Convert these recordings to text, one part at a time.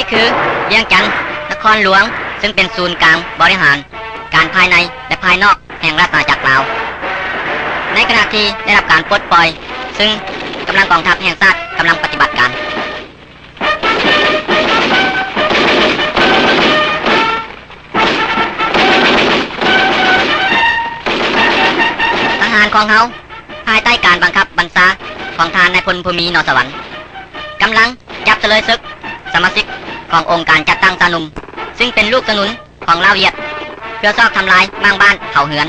ຄືວຽງຈັນນະຄອນຫຼວງ ຊຶ່ງເປັນສູນກາງບໍລິຫານການພາຍໃນ ແລະ ພາຍນອກແຫ່ງລາຊະອານາຈັກລາວ. ໃນຂະນະທີ່ໄດ້ຮັບການປົດປ່ອຍ ຊຶ່ງກຳລັງກອງທັບແຫ່ງຊາດກຳລັງປະຕິບັດການ. ທະຫານຂອງເຮົາ ພາຍໃຕ້ການບັງຄັບບັນຊາຂອງທ່ານນາຍພົນ ພູມີ ໜໍສະຫວັນ ກຳລັງຈັບສະເລີຍເສິກສະມາຊິກຂອງອົງການຈັດຕັ້ງຊາວໜຸ່ມ ຊຶ່ງເປັນລູກສະໜູນຂອງລາວຫວຽດ ເພື່ອຊອກທຳລາຍໝ້າງບ້ານເຜົາເຮືອນ.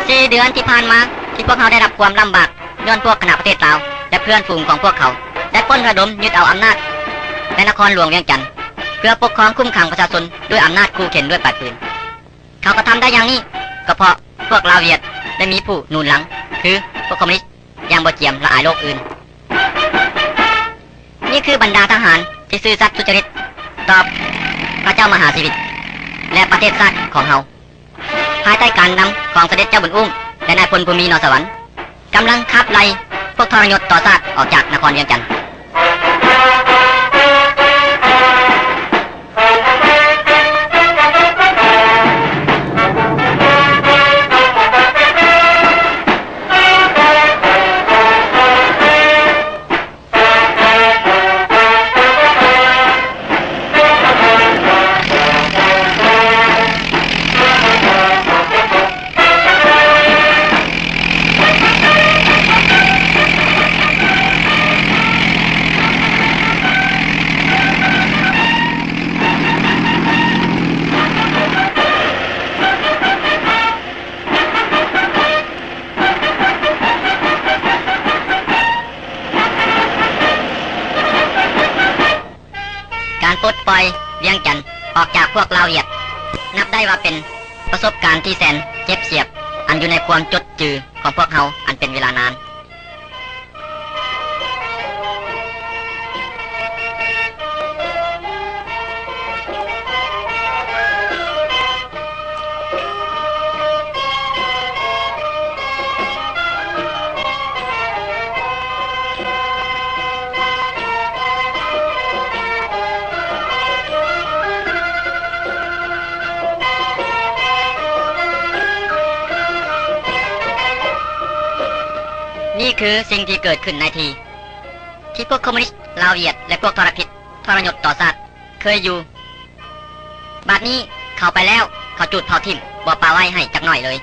ສີ່ເດືອນທີ່ຜ່ານມາ ທີ່ພວກເຮົາໄດ້ຮັບຄວາມລຳບາກ ຍ້ອນພວກຄະນະປະເທດລາວ ແລະ ເພື່ອນຝູງຂອງພວກເຂົາ ໄດ້ປົ້ນລະດົມຍຶດເອົາອຳນາດໃນນະຄອນຫຼວງວຽງຈັນ ເພື່ອປົກຄອງຄຸ້ມຂັງປະຊາຊົນດ້ວຍອຳນາດຂູ່ເຂັນດ້ວຍປາຍປືນ. ເຂົາກະທຳໄດ້ຢ່າງນີ້ ກໍເພາະພວກລາວຫວຽດໄດ້ມີຜູ້ໜູນຫຼັງ ຄືພວກຄອມມູນິດ ຢ່າງບໍ່ຈຽມລະອາຍໂລກອື່ນ. ນີ້ຄືບັນດາທະຫານທີ່ຊື່ສັດສຸດຈະລິດຕໍ່ພະເຈົ້າມະຫາຊີວິດ ແລະ ປະເທດຊາດຂອງເຮົາ. ພາຍໃຕ້ການນຳຂອງສະເດັດເຈົ້າບຸນອຸ້ມ ແລະ ນາຍພົນ ພູມີ ໜໍສະຫວັນ ກຳລັງຂັບໄລ່ພວກທໍລະຍົດຕໍ່ຊາດອອກຈາກນະຄອນວຽງຈັນ. ການປົດປ່ອຍວຽງຈັນອອກຈາກພວກລາວຫວຽດ ນັບໄດ້ວ່າເປັນປະສົບການທີ່ແສນເຈັບສຽບ ອັນຢູ່ໃນຄວາມຈົດຈື່ຂອງພວກເຮົາອັນເປັນເວລານານ. ນີ້ຄືສິ່ງທີ່ເກີດຂຶ້ນໃນທີ່ ທີ່ພວກຄອມມູນິດລາວຫວຽດ ແລະ ພວກທໍລະພິດທໍລະຍົດຕໍ່ຊາດເຄີຍຢູ່. ບາດນີ້ເຂົາໄປແລ້ວ, ເຂົາຈູດເຜົາຖິ້ມ, ບໍ່ປະໄວ້ໃຫ້ຈັກໜ້ອຍເລີຍ.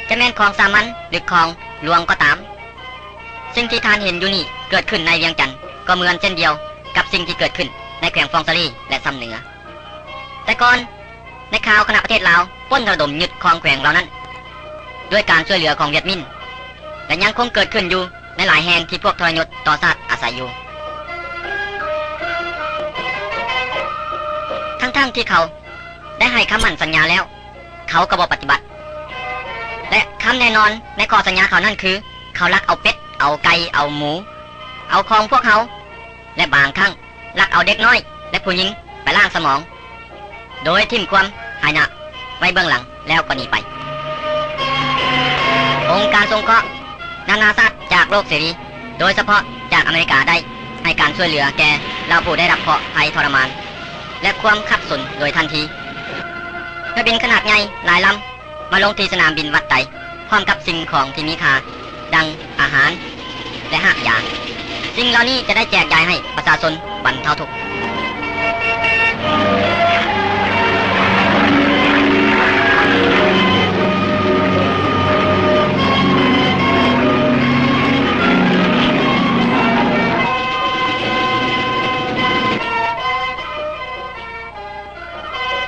ຈະແມ່ນຂອງສາມັນ ຫຼື ຂອງຫຼວງກໍຕາມ, ສິ່ງທີ່ທ່ານເຫັນຢູ່ນີ້ເກີດຂຶ້ນໃນວຽງຈັນ ກໍເໝືອນເຊັ່ນດຽວກັບສິ່ງທີ່ເກີດຂຶ້ນໃນແຂວງຟອງສາລີ ແລະ ຊຳເໜືອ. ແຕ່ກ່ອນ, ໃນຄາວຄະນະປະເທດລາວປົ້ນລະດົມຍຶດຄອງແຂວງເຫຼົ່ານັ້ນ ດ້ວຍການຊ່ວຍເຫຼືອຂອງຫວຽດມິນ ແລະ ຍັງຄົງເກີດຂຶ້ນຢູ່ໃນຫຼາຍແຫ່ງທີ່ພວກທໍລະຍົດຕໍ່ຊາດອາໄສຢູ່. ທັງໆທີ່ເຂົາໄດ້ໃຫ້ຄຳໝັ້ນສັນຍາແລ້ວ, ເຂົາກໍບໍ່ປະຕິບັດ ແລະ ຄຳແນ່ນອນໃນຂໍ້ສັນຍາເຂົານັ້ນຄື ເຂົາລັກເອົາເປັດ, ເອົາໄກ່, ເອົາໝູ, ເອົາຂອງພວກເຮົາ ແລະ ບາງຄັ້ງລັກເອົາເດັກນ້ອຍ ແລະ ຜູ້ຍິງໄປລ້າງສະໝອງ ໂດຍຖິ້ມຄວາມຫາຍະໄວ້ເບື້ອງຫຼັງແລ້ວກໍໜີໄປ. ອົງການສົງເຄາະນານາຊາດຈາກໂລກເສລີ, ໂດຍສະເພາະຈາກອາເມລິກາ ໄດ້ໃຫ້ການຊ່ວຍເຫຼືອແກ່ເຫຼົ່າຜູ້ໄດ້ຮັບເຄາະໄພທໍລະມານ ແລະ ຄວາມຂັດສົນໂດຍທັນທີ. ເຮືອບິນຂະໜາດໃຫຍ່ຫຼາຍລຳ ມາລົງທີ່ສະໜາມບິນວັດໄຕ ພ້ອມກັບສິ່ງຂອງທີ່ມີຄ່າ ດັ່ງອາຫານ ແລະ ຮາກຢາ. ສິ່ງເຫຼົ່ານີ້ຈະໄດ້ແຈກຢາຍໃຫ້ປະຊາຊົນບັນເທົາທຸກ.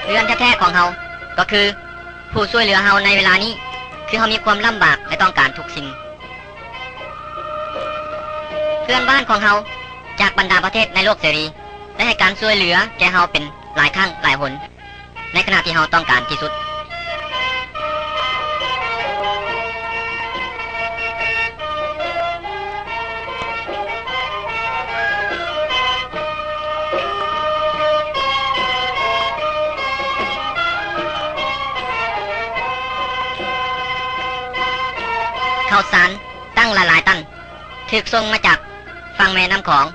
ເຮືອນແທ້ໆຂອງເຮົາ ກໍຄື ຜູ້ຊ່ວຍເຫຼືອເຮົາໃນເວລານີ້ ຄືເຮົາມີຄວາມລຳບາກ ແລະ ຕ້ອງການທຸກສິ່ງ. ເພື່ອນບ້ານຂອງເຮົາຈາກບັນດາປະເທດໃນໂລກເສລີ ໄດ້ໃຫ້ການຊ່ວຍເຫຼືອແກ່ເຮົາເປັນຫຼາຍຄັ້ງຫຼາຍຫົນ ໃນຂະນະທີ່ເຮົາຕ້ອງການທີ່ສຸດ. ເຂົ້າສານຕັ້ງຫຼາຍໆຕັນ ຖືກສົ່ງມາຈາກຝັ່ງແມ່ນ້ຳຂອງ.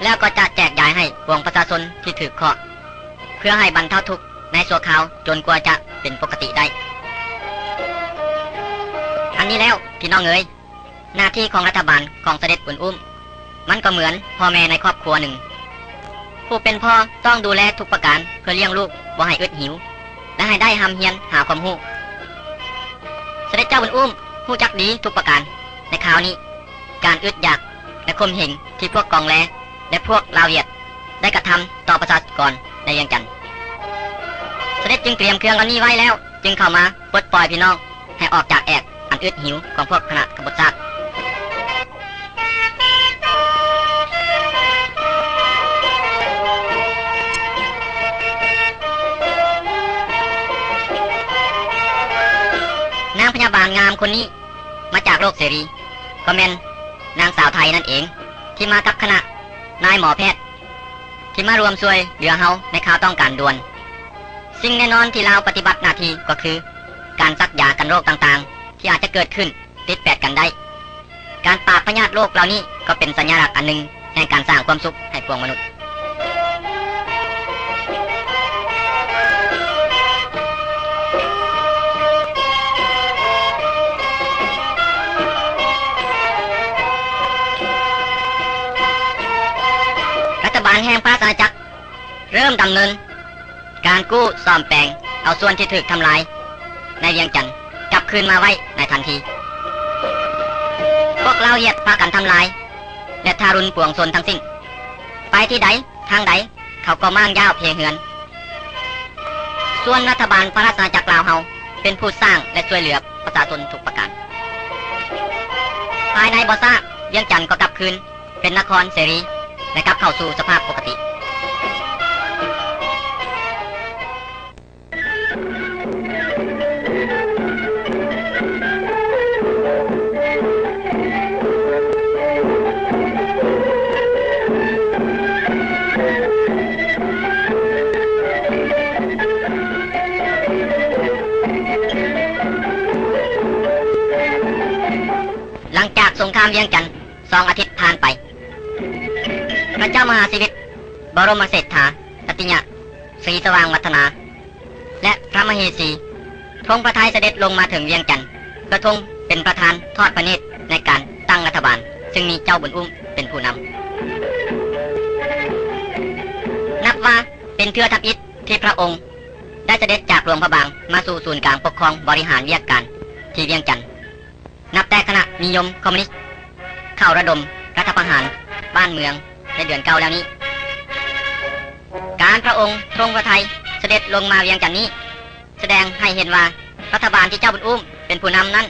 ແລ້ວກໍຈະແຈກຢາຍໃຫ້ປວງປະຊາຊົນທີ່ຖືກເຄາະ ເພື່ອໃຫ້ບັນເທົາທຸກໃນຊົ່ວຄາວຈົນກວ່າຈະເປັນປົກກະຕິໄດ້. ອັນນີ້ແລ້ວ ພີ່ນ້ອງເອີຍ, ໜ້າທີ່ຂອງລັດຖະບານຂອງສະເດັດບຸນອຸ້ມ ມັນກໍເໝືອນພໍ່ແມ່ໃນຄອບຄົວໜຶ່ງ. ຜູ້ເປັນພໍ່ຕ້ອງດູແລທຸກປະການເພື່ອລ້ຽງລູກບໍ່ໃຫ້ອຶດຫິວ ແລະ ໃຫ້ໄດ້ຮ່ຳຮຽນຫາຄວາມຮູ້. ສະເດັດເຈົ້າບຸນອຸ້ມຮູ້ຈັກດີທຸກປະການໃນຄາວນີ້. ການອຶດຢາກ ແລະ ຂົ່ມເຫງທີ່ພວກກອງແລ ແລະ ພວກລາວຫວຽດໄດ້ກະທຳຕໍ່ປະຊາກອນໃນວຽງຈັນ. ສະເດັດຈຶ່ງຕຽມເຄື່ອງເຫຼົ່ານີ້ໄວ້ແລ້ວ ຈຶ່ງເຂົ້າມາປົດປ່ອຍພີ່ນ້ອງໃຫ້ອອກຈາກແອກອັນອຶດຫິວຂອງພວກຄະນະກະບົດຊາດ. ນາງພະຍາບານງາມຄົນນີ້ ມາຈາກໂລກເສລີ ກໍແມ່ນນາງສາວໄທນັ້ນເອງ ທີ່ມາກັບຄະນະນາຍໝໍແພດ ທີ່ມາຮ່ວມຊ່ວຍເຫຼືອເຮົາໃນຄາວຕ້ອງການດ່ວນ. ສິ່ງແນ່ນອນທີ່ລາວປະຕິບັດໜ້າທີ່ກໍຄື ການສັກຢາກັນໂລກຕ່າງໆ ທີ່ອາດຈະເກີດຂຶ້ນຕິດແປດກັນໄດ້. ການປາບພະຍາດໂລກເຫຼົ່ານີ້ກໍເປັນສັນຍາລັກອັນໜຶ່ງແຫ່ງການສ້າງຄວາມສຸກໃຫ້ພວກມະນຸດ. ລັດຖະບານແຫ່ງພະລາຊະອານາຈັກ ເລີ່ມດຳເນີນການກູ້ສ້ອມແປງເອົາສ່ວນທີ່ຖືກທຳລາຍໃນວຽງຈັນກັບຄືນມາໄວ້ໃນທັນທີ. ພວກລາວຫວຽດພາກັນທຳລາຍ ແລະ ທາລຸນປວງຊົນທັງສິ້ນ. ໄປທີ່ໃດທາງໃດ ເຂົາກໍມ້າງຢາວເພເຮືອນ. ສ່ວນລັດຖະບານພະລາຊະອານາຈັກລາວເຮົາ ເປັນຜູ້ສ້າງ ແລະ ຊ່ວຍເຫຼືອປະຊາຊົນທຸກປະການ. ພາຍໃນບໍ່ຊ້າ ວຽງຈັນກໍກັບຄືນ ເປັນນະຄອນເສລີ ແລະ ກັບເຂົ້າສູ່ສະພາບປົກກະຕິ. ຫຼັງຈາກສົງຄາມວຽງຈັນ ສອງອາທິດຜ່ານໄປ, ພະເຈົ້າມະຫາຊີວິດ ບໍລົມເສດຖາ ຕັດຕິຍະ ສີສະຫວ່າງວັດທະນາ ແລະ ພະມະເຫສີ ທົງພະໄທ ສະເດັດລົງມາເຖິງວຽງຈັນ ເພື່ອຊົງເປັນປະທານທອດພະເນດໃນການຕັ້ງລັດຖະບານ, ຊຶ່ງມີເຈົ້າບຸນອຸ້ມເປັນຜູ້ນຳ. ນັບວ່າເປັນເທື່ອທຳອິດທີ່ພະອົງໄດ້ສະເດັດຈາກຫຼວງພະບາງມາສູ່ສູນກາງປົກຄອງບໍລິຫານວຽກການທີ່ວຽງຈັນ. ນັບແຕ່ຄະນະນິຍົມຄອມມູນິດເຂົ້າລະດົມລັດຖະປະຫານບ້ານເມືອງໃນເດືອນເກົ້າແລ້ວນີ້, ການພະອົງຊົງພະໄທສະເດັດລົງມາວຽງຈັນນີ້ ສະແດງໃຫ້ເຫັນວ່າລັດຖະບານທີ່ເຈົ້າບຸນອຸ້ມເປັນຜູ້ນຳນັ້ນ